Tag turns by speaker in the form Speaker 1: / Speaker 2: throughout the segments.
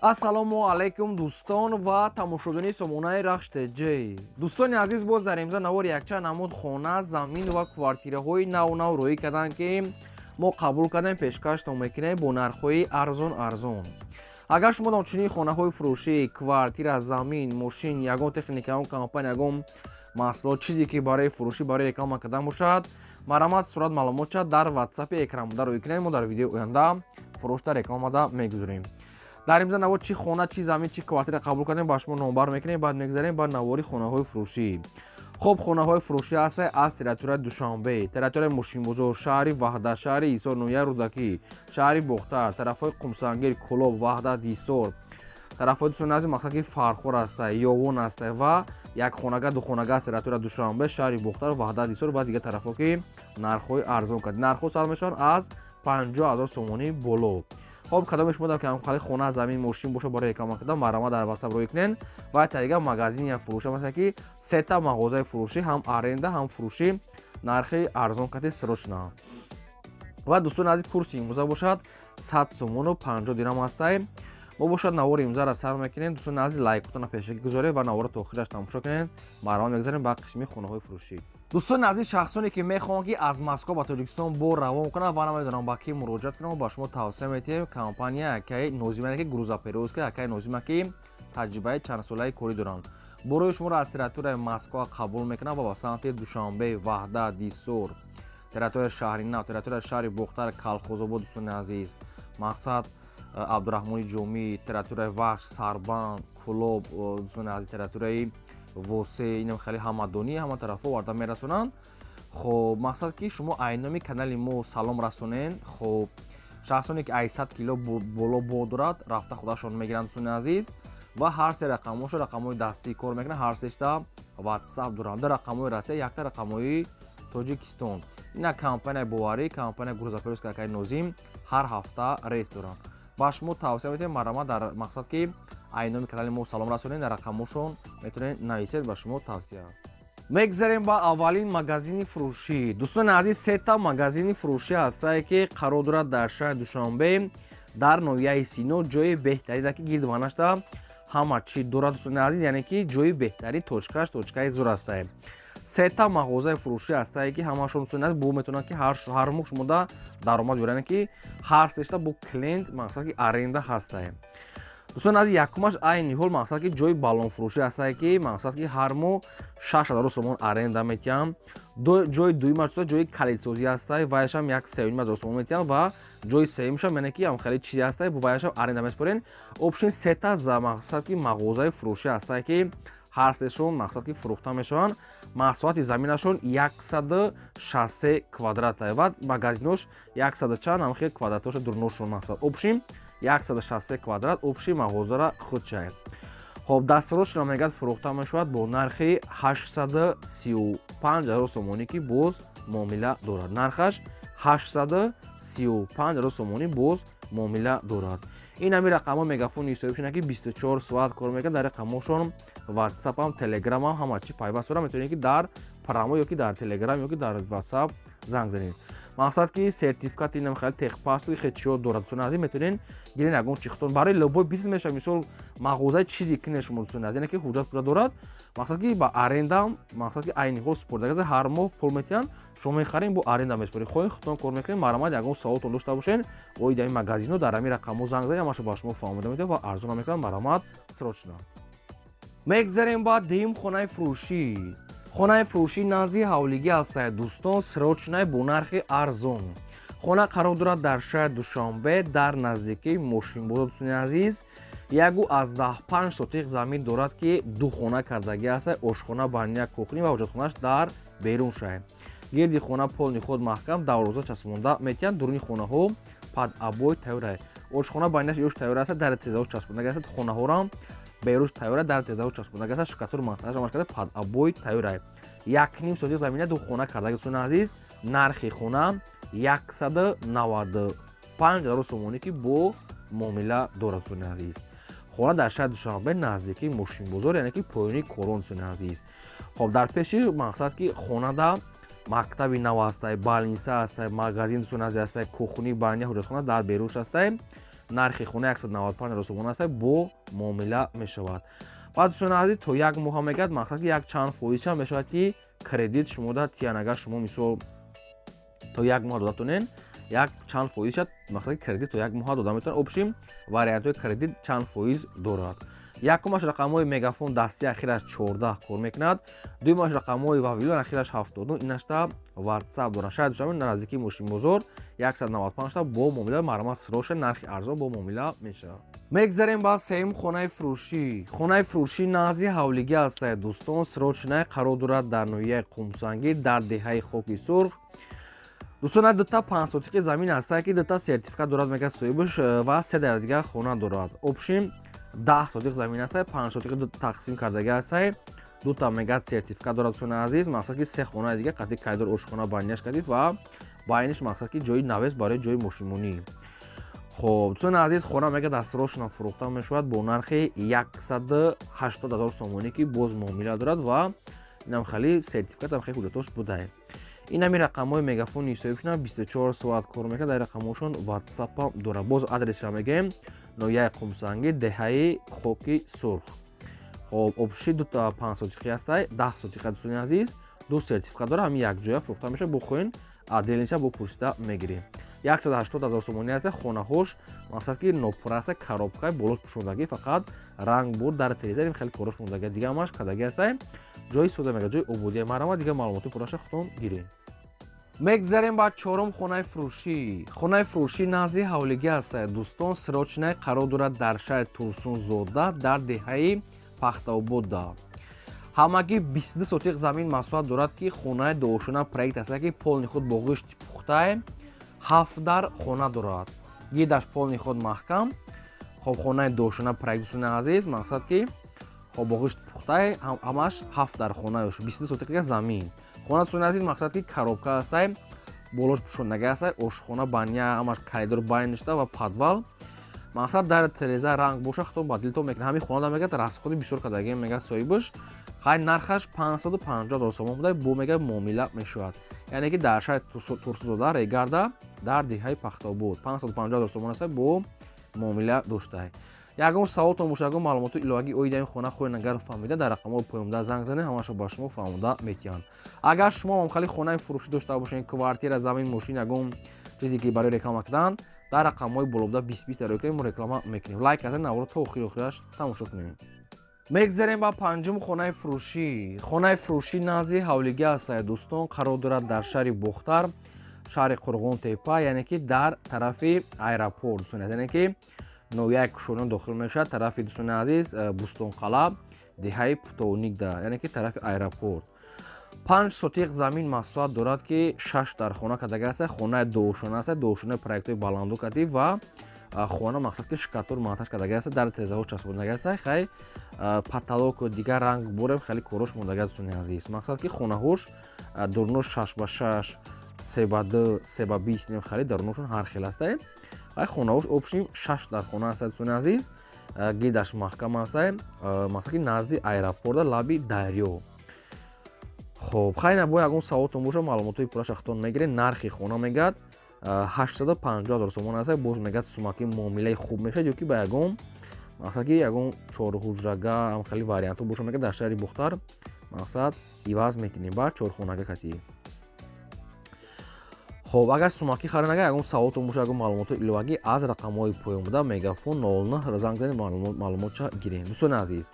Speaker 1: Ассалому алайкум, дӯстон ва тамошобинони сомонаи Рахш ТЖ. Дӯстони азиз, боз дар имза навор якчанд намуд хона, замин ва квартираҳои нав нав роҳӣ карданд, ки мо қабул кардем, пешкаштон мекунем бо нархҳои арзон арзон. Агар шумо чунин хонаҳои фурӯшӣ, квартира, замин, мошин, ягон техника, ягон компания, ягон маҳсулот, чизе ки барои фурӯшӣ, барои реклама кардан бошад, марҳамат, сурат, маълумотша дар ватсапи экранбуда роҳӣ кунед. Мо дар видеои оянда фурӯшта, рекламада мегузорем. Дар имза навор чӣ хона, чӣ замин, чӣ квартира қабул кардем, ба шумо номбар мекунем. Баъд мегзарем ба навори хонаҳои фурӯшӣ. Хуб, хонаҳои фурӯшӣ ҳаста аз территорияи Душанбе, территорияи Мошинбозор, шаҳри Ваҳдат, шаҳри Ҳисор, ноҳияи Рӯдакӣ, шаҳри Бохтар, тарафҳои Қумсангир, Кӯлоб, Ваҳдат, Ҳисор, тарафҳои, дӯстони азиз, мақсад ки Фархор ҳаста, Ёвон ҳаста ва як хонага, ду хонага аз территорияи Душанбе, шаҳри Бохтар, Ваҳдат, Ҳисор ва дигар тарафҳо, ки нархҳои арзон кард. Нархҳо сар мешаванд аз 50 000 сомонӣ боло. Хоб, кадоме шумо дар хали хона, замин, мошин боша, барои реклама кардан, марҳамат, дар ватсап роҳӣ кунед. Ва тарига магазини фурӯшӣ масалан, ки сета мағозаи фурӯшӣ, ҳам аренда, ҳам фурӯшӣ, нархи арзон кати, срочно. Ва дӯстони азиз, курси имрӯза бошад 100 сомону 50 дирам ҳастай. Мо бошад навори имрӯзаро сар мекунем. Дӯстони азиз, лайкотона пешакӣ гузоред ва наворро то охираш тамошо кунед. Марҳамат, мегузарем ба қисми хонаҳои фурӯшӣ. Дӯстони азиз, шахсоне ки мехоҳанд, ки аз Москва ба Тоҷикистон бор равон кунанд ва намедонам ба кӣ муроҷиат кунам, ба шумо тавсия метиҳем компания акаи Нозима, ки грузоперевозка акаи Нозима, ки таҷрибаи чандсолаи корӣ доранд. Борои шуморо аз территорияи Москва қабул мекунанд ва ба самти Душанбе, Ваҳдат, Ҳисор, территорияи шаҳри Нав, территорияи шаҳри Бохтар, Калхозобод, дӯстони азиз, мақсад Абдураҳмони Ҷомӣ, территорияи Вахш, Сарбанд, Кӯлоб, дӯстони азиз, территорияи Восе, инам хеле ҳамадонӣ, ҳама тарафҳо оварда мерасонанд. Хоб, мақсад ки шумо айноми канали мо салом расонен. Хоб, шахсоне ки 800 кило боло бор дорад, рафта худашон мегиранд, дӯстони азиз. Ва ҳар се рақамҳошо рақамҳои дастӣ кор мекунанд, ҳар сешта ватсап доранд: ду рақамҳои Россия, якта рақамҳои Тоҷикистон. Ина компанияи боварӣ, компания грузоперевозка акаи Нозим, ҳар ҳафта рейс доранд. Ба шумо тавсия метиҳем, марҳамат, дар мақсад ки айноми канали мо салом расонед, дар рақамҳошон метавонед нависед, ба шумо тавсия. Мегзарем ба аввалин магазини фурӯшӣ. Дӯстони азиз, сета магазини фурӯшӣ ҳастае, ки қарор дорад дар шаҳри Душанбе, дар ноҳияи Сино, ҷои беҳтарина, ки гирду ванашта ҳама чӣ дорад, дӯстони азиз, яъне ки ҷои беҳтарин, точкаш точкаи зур ҳастае. Сета мағозаи фурӯшӣ ҳастае, ки ҳамашон, дӯстони азиз, бо метавонанд, ки ҳар моҳ шумода даромад биёранд, ки ҳар сешта бо клиент, мақсад ки аренда ҳастае. Дӯстони азиз, якумаш айни ҳол, мақсад ки ҷои баллонфурӯшӣ ҳастае, ки мақсад ки ҳар моҳ 6000 сомон аренда метиҳам. Ҷои дуюмаш ҷои калидсозӣ ҳастае, ваяшам як 3500 сомон метиҳам. Ва ҷои сеюмшам, яъне ки хеле чизе ҳастае, бо ваяшам аренда месупорен. Общем, сета за мақсад ки мағозаи фурӯшӣ ҳастае, ки ҳар сешон, мақсад ки фурӯхта мешаванд. Масоҳати заминашон 163 квадрата ва магазинош яксаду чанд ҳамхел квадратоша дурношон, мақсад, общем, 163 квадрат общий мағозара худчай. Хоб, дастсрочно мегӯяд, фурӯхта мешавад бо нархи 835 ҳазор сомонӣ, ки боз муомила дорад. Нархаш 835 ҳазор сомонӣ, боз муомила дорад. Ин ҳами рақамҳо мегафони ҳисобишона, ки 24 соат кор мекунад. Дар рақамҳошон ватсапам, телеграмам, ҳама чи пайваст дорад. Метавонед, ки дар прямо ё ки дар телеграм, ё ки дар ватсап занг занед. Мақсад ки сертификат, инам хеле техпаспорт, хеле чиё дорад. Дӯстони азиз, метавонед гирен, ягон чихтон барои любой бизнес мешавад, мисол мағозаи чизе кине шумо, дӯстони азиз, яъне ки ҳуҷҷат пура дорад, мақсад ки ба аренда, мақсад ки айни ҳол супордага, ҳар моҳ пул метиҳанд, шумо мехарем, бо аренда месупоред, хоҳед, худтон кор мекунед. Марҳамат, ягон саволтон дошта бошед оид ами магазино, дар ҳамин рақамҳо занг занед, ҳамаша ба шумо фаҳмода метавад ва арзона мекунад. Марҳамат, срочно. Мегзарем ба дуюм хонаи фурӯшӣ. Хонаи фурӯшӣ назди ҳавлигӣ ҳастад, дӯстон, срочно, бо нархи арзон. Хона қарор дорад дар шаҳри Душанбе, дар наздикии Мошинбозор. Дӯстони азиз, 1,5 сотих замин дорад, ки ду хона кардагӣ аст: ошхона, баня, кухня ва ҳоҷатхонааш дар берун шаҳр. Гирди хона полный худ маҳкам, дарвоза часпонда метиҳанд, дуруни хонаҳо под обои тайёр. Ошхона, баняш ёш тайёр аст, дар тезаҳо часпонда аст. Хонаҳорам беруш тайёр, дар тезаҳо часпонда аст, штукатур, монтаж ҳамаш карда, под обои тайёр. 1,5 сотих замина, ду хона кардаги. Дӯстони азиз, нархи хона 195 ҳазор сомонӣ, ки бо муомила дорад. Дӯстони азиз, хона дар шаҳри Душанбе, наздикии Мошинбозор, яъне ки поёни корон. Дӯстони азиз, хоб, дар пеши, мақсад ки хонада мактаби нав ҳастай, больница ҳастай, магазин, дӯстони азиз, ҳастай, кухня, баня, ҳоҷатхона дар берунш ҳастай. Нархи хона 195 ҳазор сомон аст, бо муомила мешавад. Баъд, дӯстони азиз, то як моҳа мегӯяд, мақсад ки як чанд фоизча мешавад, ки кредит шумо да тиян. Агар шумо мисол то як моҳ дода тонен, як чанд фоизша, мақсад ки кредит то як моҳа дода метавонад. Общем, вариантҳои кредит чанд фоиз дорад. Якумаш рақамҳои Мегафон, дасти ахираш 14 кор мекунад. Дуюмаш рақамҳои Вавилон, ахираш 79, инашта Ватсап дорад. Шаҳри Душанбе, наздикии мошинбозор, 195 та бо муомила, марҳамат, сроша, нархи арзон, бо муомила мешавад. Мегзарем ба сеюм хонаи фурӯшӣ. Хонаи фурӯшӣ назди ҳавлигӣ ҳастад, дӯстон, срочная, қарор дорад дар ноҳияи Қумсангир, дар деҳаи Хоки Сурх. Дӯстон, дута 5 сотиқи замин ҳастад, ки дута сертификат дорад, мегӯяд соҳибаш, ва се дар дигар хона дорад. Общем, 10 сотиқ замин ҳастад, 5 сотиқи тақсим кардагӣ ҳастад, дута мегӯяд сертификат дорад. Дӯстони азиз, мақсад ки се хонаи дига қатъи коридор, ошхона баняш кардид ва байниш, мақсад ки ҷои навес барои ҷои мошинмонӣ. Хоб, дӯстони азиз, хона мегӯяд дастрошона фурӯхта мешавад бо нархи 180 ҳазор сомонӣ, ки боз муомила дорад, ва инам хеле сертификатам, хеле ҳуҷҷатош будае. Ин ҳами рақамҳои Мегафони соҳибшона, 24 соат кор мекунад, дар рақамҳошон Ватсапам дорад. Боз адресша мегӯем: ноҳияи Қумсангир, деҳаи Хоки Сурх. Хоб, общий дута 5 сотиқӣ ҳастай, 10 сотиқа, дӯстони азиз, ду сертификат дорад, ҳамин якҷоя фурӯхта мешавад. Бухоҳен, отдельныйша бо пурсида мегирем. 180 ҳазор сомонӣ аст. Хонаҳош, мақсад ки нопура аст, коробкаи болош пӯшондагӣ, фақат ранг бур, дар телевизор хеле корош мондагӣ, дига ҳамаш кардагӣ ҳастай. Ҷои сода мега, ҷои ободия. Марҳамат, дигар маълумоти пурраша худтон гирем. Мегзарем ба чорум хонаи фурӯшӣ. Хонаи фурӯшӣ назди ҳавлигӣ аст, дӯстон, срочная, қарор дорад дар шаҳри Турсунзода, дар деҳаи Пахтаобода. Ҳамагӣ 22 сотиқ замин масоҳат дорад, ки хонаи дуошона проект аст, ки полный худ бо ғишти пухтае, ҳафт дар хона дорад, гидаш полный худ маҳкам. Хоб, хонаи дуошона проект, дӯстони азиз, мақсад ки хоб бо ғишти пухтае, ҳамаш ҳафт дар хона, 22 сотиқ замин. Хона, дӯстони азиз, мақсад ки коробка ҳастай, болош пӯшондагӣ ҳастай, ошхона, баня, ҳамаш коридор байништа ва подвал. Мақсад дар тереза ранг боша, худтон ба дилтон мекунад. Ҳамин хона мегӯяд расходи бисёр кардагӣ, мегӯяд соҳибаш. Хай, нархаш 550 ҳазор сомон буда, бо мега муомила мешавад. Яъне ки дар шаҳри Турсунзода, Регарда, дар деҳаи Пахтобод, 550 ҳазор сомон аст, бо муомила доштае. Ягон саволтон боша, ягон маълумоти иловагӣ оиди ин хона хоҳед агар фаҳмида, дар рақамҳои поёнда занг занед, ҳамаашро ба шумо фаҳмода метиҳанд. Агар шумо ҳам хонаи фурӯшӣ дошта бошед, квартира, замин, мошин, ягон чизе ки барои реклама кардан, дар рақамҳои болобуда 20 20 дар мо реклама мекунем. Лайк азен, наворо то охири охираш тамошо кунем. Мегзарем ба панҷум хонаи фурӯшӣ. Хонаи фурӯшӣ назди ҳавлигӣ аст, дӯстон, қарор дорад дар шаҳри Бохтар, шаҳри Қурғонтепа, яъне ки дар тарафи аэропорт, дӯстони, яъне ки ноҳияи Кушониён дохил мешавад, тарафи, дӯстони азиз, Бӯстонқалъа, деҳаи Путовникда, яъне ки тарафи аэропорт. 5 сотиқ замин масоҳат дорад, ки шаш дар хона кардага аст. Хонаи дуошона аст, дуошонаи проектҳои баланду кардӣ ва хона, мақсад ки штукатур монтаж кардага аст, дар терезаҳо часпондага аст. Хай, потолоку дигар ранг борем, хеле корош мондага, дӯстони азиз. Мақсад ки хонаҳош дурно 6 ба 6, 3 ба 2, 3 ба 20, нем хеле даруношон ҳар хел аст. Хай, хонаҳош общем шаш дар хона аст, дӯстони азиз, гидаш маҳкам аст. Мақсад ки назди аэропорта, лаби дарё. Хоб, хайна, бо ягон саволтон боша, маълумотҳои пурраша худтон мегиред. Нархи хона мегӯяд 850 ҳазор сомон аст. Боз мегӯяд сумаки муомилаи хуб мешавад, ё ки ба ягон, мақсад ки ягон чорҳуҷрага ҳам хеле вариантҳо боша, мегӯяд дар шаҳри Бохтар, мақсад иваз мекунем ба чорхонага катӣ. Хоб, агар сумакӣ харед, агар ягон саволтон боша, ягон маълумотҳои иловагӣ, аз рақамҳои поён буда Мегафон 09 занг занед, маълумотша гирем. Дӯстони азиз,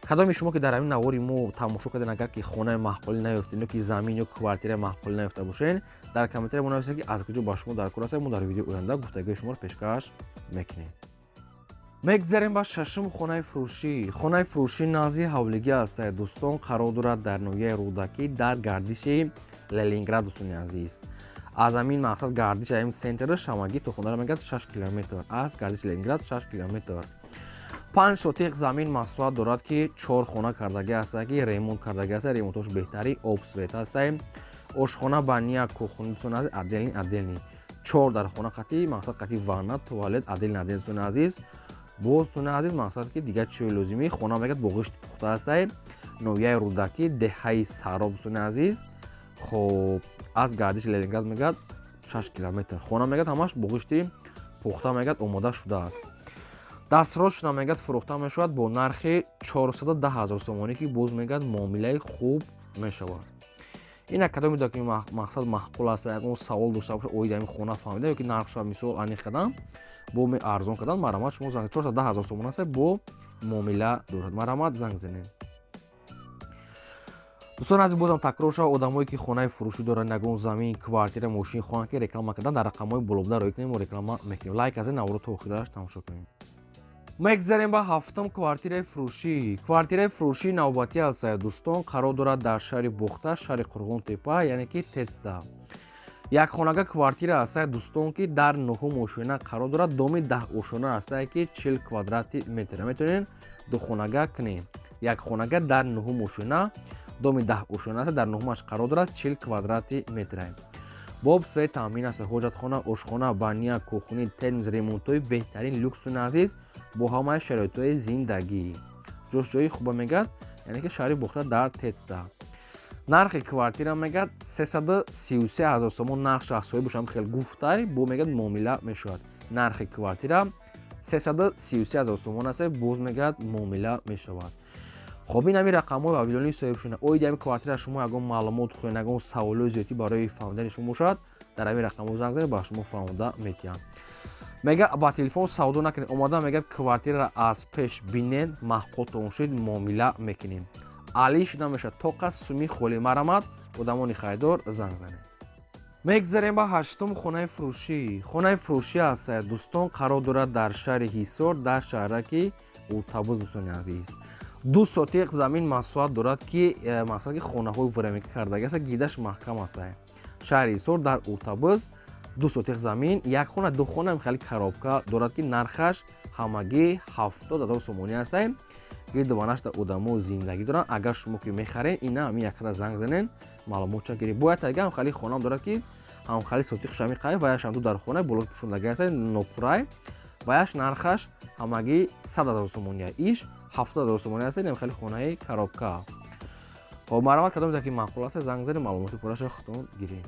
Speaker 1: кадоми шумо ки дар ҳамин навори мо тамошо кардед, агар ки хонаи маъқулӣ наёфтед ё ки замин ё квартираи маъқулӣ наёфта бошед, дар комментария мо нависед, ки аз куҷо ба шумо дар кор аст. Мо дар видеои оянда гуфтагиҳои шуморо пешкаш мекунем. Мегзарем ба шашум хонаи фурӯшӣ. Хонаи фурӯшӣ назди ҳавлигӣ аст, дӯстон, қарор дорад дар ноҳияи Рӯдакӣ, дар гардиши Ленинград. Дӯстони азиз, аз ҳамин, мақсад, гардиши ҳамин центр шамагӣ то хонаро мегӯяд 6 километр, аз гардиши Ленинград 6 километр. 5 сотиқ замин масоҳат дорад, ки чор хона кардагӣ аст, ки ремонт кардагӣ аст, ремонтош беҳтари, об, свет аст, ошхона, баня, кухня, дӯстони азиз, отдельный отдельный, чор дар хона қатӣ, мақсад қатӣ ванна, туалет отдельный отдельный. Дӯстони азиз, боз, дӯстони азиз, мақсад ки дигар чиҳои лозимӣ. Хона мегӯяд бо ғишт пухта астае, ноҳияи Рӯдакӣ, деҳаи Сароб. Дӯстони азиз, хоб, аз гардиши Ленинград мегӯяд 6 километр. Хона мегӯяд ҳамаш бо ғишти Пухта, мегӯяд, омода шудааст. Дастрочно, мегӯяд, фурӯхта мешавад бо нархи 410 ҳазор сомонӣ, ки боз, мегӯяд, муомилаи хуб мешавад. Ина кадоме ки мақсад маъқул аст, ягон савол дошта бошад оиди ҳамин хона, фаҳмида ё ки нархша мисол аниқ кардан, бо арзон кардан, марҳамат, шумо занг. 410 ҳазор сомон аст, бо муомила дорад. Марҳамат, занг занед. Дӯстон азиз, бозам такрор шава: одамое ки хонаи фурӯшӣ доранд, ягон замин, квартира, мошин хоҳанд ки реклама кардан, дар рақамҳои болобуда роӣ кунем, мо реклама мекунем. Лайк аз ин наворо то охираш тамошо кунем. Мегзарем ба ҳафтум квартираи фурӯшӣ. Квартираи фурӯшии навбатӣ аст, дӯстон, қарор дорад дар шаҳри Бохта, шаҳри Қурғонтепа, яъне ки Тецда. Якхонага квартира аст, дӯстон, ки дар нуҳум ошёна қарор дорад, доми 10 ошёна аст, ки 40 квадрати метр. Метавонем духонага кунем. Якхонага дар нуҳум ошёна, доми 10 ошёна аст, дар нуҳумаш қарор дорад, 40 квадрати метр. Бо об, свет таъмин аст. Ҳоҷатхона, ошхона, баня, кухни, термоз, ремонтҳои беҳтарин, люксу азиз, бо ҳамаи шароитҳои зиндагӣ. Ҷош ҷои хуба, мегӯяд, яъне ки шаҳри Бохта, дар Тецда. Нархи квартира, мегӯяд, 333 ҳазор сомон. Нарх шахсҳои бошам хел гуфтай, бо, мегӯяд, муомила мешавад. Нархи квартира 333 ҳазор сомон аст, боз, мегӯяд, муомила мешавад. Хоб, ин ҳамин рақамҳои вавилонии соҳибшуна. Оиди ҳамин квартира шумо ягон маълумот хоҳед, ягон саволҳои зиёдӣ барои фаҳмидани шумо бошад, дар ҳамин рақамҳо занг занед, ба шумо фаҳмода метиҳанд. Мега, ба телефон савдо накунед, омода, мегӯяд, квартираро аз пеш бинед, маъқултон шуд, муомила мекунем. Алиш намешавад, тоқа суми холӣ. Марҳамат, одамони харидор, занг занед. Мегзарем ба ҳаштум хонаи фурӯшӣ. Хонаи фурӯшӣ аст, дӯстон, қарор дорад дар шаҳри Ҳисор, дар шаҳраки Уртабуз. Дӯстони азиз, 2 сотиқ замин масоҳат дорад, ки мақсад ки хонаҳои временка кардаги аст, гидаш маҳкам аст. Шаҳри Ҳисор, дар Уртабуз, 2 сотиқ замин, як хона, ду хона, хеле коробка дорад, ки нархаш ҳамагӣ 70 ҳазор сомонӣ аст. Гирду банашта одамо зиндагӣ доранд. Агар шумо ки мехаред, ина ҳамин якра занг занен, маълумотча гиред. Бояд тайга ҳам хеле хонаам дорад, ки ҳам хеле сотиқ шами қай ваяш ҳам ду дар хона боло пӯшондаги аст, нопурай ваяш. Нархаш ҳамагӣ 100 ҳазор сомонӣ, иш 70 ҳазор сомонӣ аст. Ин хеле хонаи коробка. Хоб, марҳамат, кадоме ки маъқул аст, занг занед, маълумоти пурраша худтон гиред.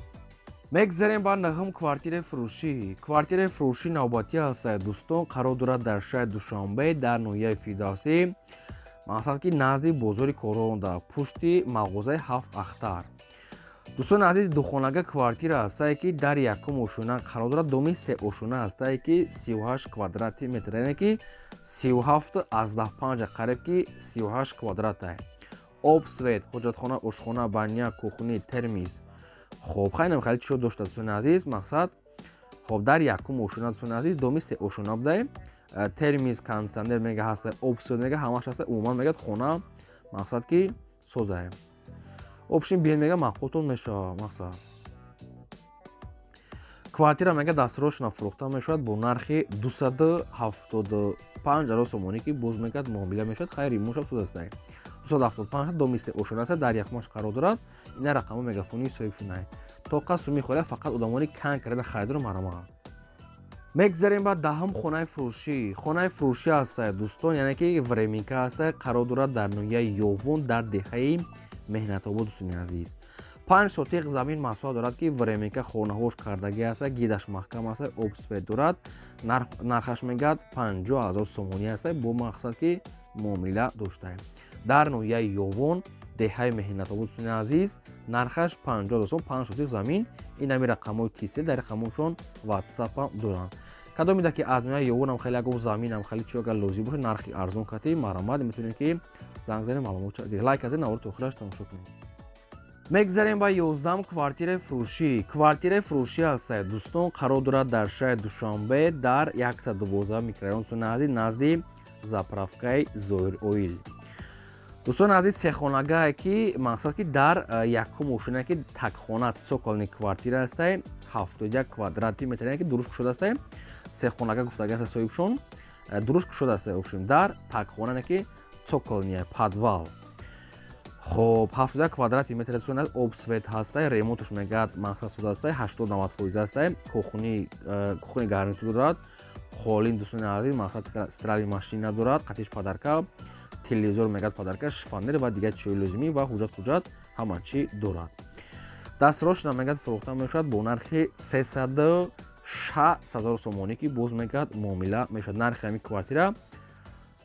Speaker 1: Мегзарем ба наҳум квартираи фурӯшӣ. Квартираи фурӯшӣ навбатӣ аст, дӯстон, қарор дорад дар шаҳри Душанбе, дар ноҳияи Фирдавсӣ, мақсад ки назди бозори Коронда, пушти мағозаи Ҳафт Ахтар. Дӯстони азиз, духонага квартира ҳастае, ки дар якум ошёна қарор дорад, доми се ошёна ҳастае, ки 38 квадрати метр, яъне ки 37,5, қариб ки 38 квадратае. Об, свет, ҳоҷатхона, ошхона, баня, кухни, термиз. Хоб, хайнам хеле чизо дошта, дӯстони азиз. Мақсад, хоб, дар якум ошёна, дӯстони азиз, доми се ошёна будае. Термиз, кондитсионер, мега, ҳаста, об, свет, мега, ҳамаш ҳаста. Умуман, мегӯяд, хона, мақсад ки созае. Общем, биен, мега, маъқултон мешавад. Мақсад, квартира, мега, дастрочно фурӯхта мешавад бо нархи 275 ҳазор сомонӣ, ки боз, мегӯяд, муомила мешавад. Хайр, ремонтшам суд астае. 275, доми се ошёна аст, дар якумаш қарор дорад. Ина рақамҳо мегафонии соҳибшунае. Тоқа суми холия, фақат одамони кан карда харидору марҳамат. Мегзарем ба даҳум хонаи фурӯшӣ. Хонаи фурӯшӣ аст, дӯстон, яъне ки временка аст, қарор дорад дар ноҳияи Ёвун, дар деҳаи Меҳнатобод. Дӯстони азиз, 5 сотиқ замин масоҳат дорад, ки временка хонаҳош кардагӣ аст, гидаш маҳкам аст, об, свет дорад. Нархаш, мегӯяд, 50 ҳазор сомонӣ аст, бо мақсад ки муомила доштаем. Дар ноҳияи Ёвон, деҳаи Меҳнатобод, дӯстони азиз, нархаш 50 ҳазор сом, 5 сотиқ замин. Ин ҳами рақамҳои Тисел, дар рақамҳошон ватсапам доранд. Кадомида ки аз ноҳияи Ёвонам хеле ягон заминам хеле чиё агар лозим бошад, нархи арзон кати, марҳамат, метавонед ки занг занед, маълумот гиред. Лайк аз ин навор то охираш тамошо кунед. Мегзарем ба 11-ум квартираи фурӯшӣ. Квартираи фурӯшӣ аст, дӯстон, қарор дорад дар шаҳри Душанбе, дар 112 микрорайон, дӯстони азиз, назди заправкаи Зоир Оил. Дӯстони азиз, сехонагае, ки мақсад ки дар якум ошёна, ки такхона, цокольный квартира ҳастае, 71 квадрати метр, яъне ки дуруст кушода ҳастае. Сехонага гуфтага аст соҳибшон, дуруст кушода ҳастае. Общем, дар такхона, яъне ки цокольный, подвал. Хоб, 71 квадрати метр дӯстони азиз, об, свет ҳастае, ремонташ, мегӯяд, мақсад шуда ҳастае, 80-90% ҳастае. Кухни гарнитур дорад, холин, дӯстони азиз, мақсад стиральный машина дорад, қатиш подарка, телевизор, мегӯяд, подарка, шифоньер ва дигар чизҳои лозимӣ ва ҳуҷҷат ҳама чӣ дорад. Дастрочно, мегӯяд, фурӯхта мешавад бо нархи 360 360 000 сомонӣ, ки боз мегӯяд, муомила мешавад. Нархи ҳамин квартира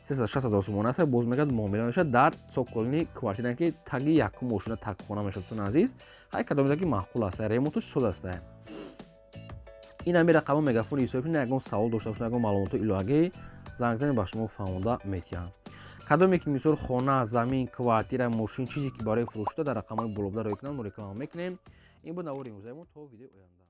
Speaker 1: 360 000 сомонӣ аст, боз мегӯяд, муомила мешавад. Дар цокольный квартира, ки таги якум мошина такхона мешавад. Дӯстони азиз, ҳай кадомеда ки маъқул аст, ремонташ соз аст. Ин ҳами рақамҳо мегафони ҳисоб. Ягон савол дошта бошед, ягон маълумоти иловагӣ, занг занед, ба шумо фаҳмонда метиҳанд. Кадоме ки, мисол, хона, замин, квартира, мошин, чизе ки барои фурӯш шуда, дар рақамҳои болобуда рӯй кунанд, мо реклама мекунем. Ин буд навори имрӯзаи мо. То видеои оянда.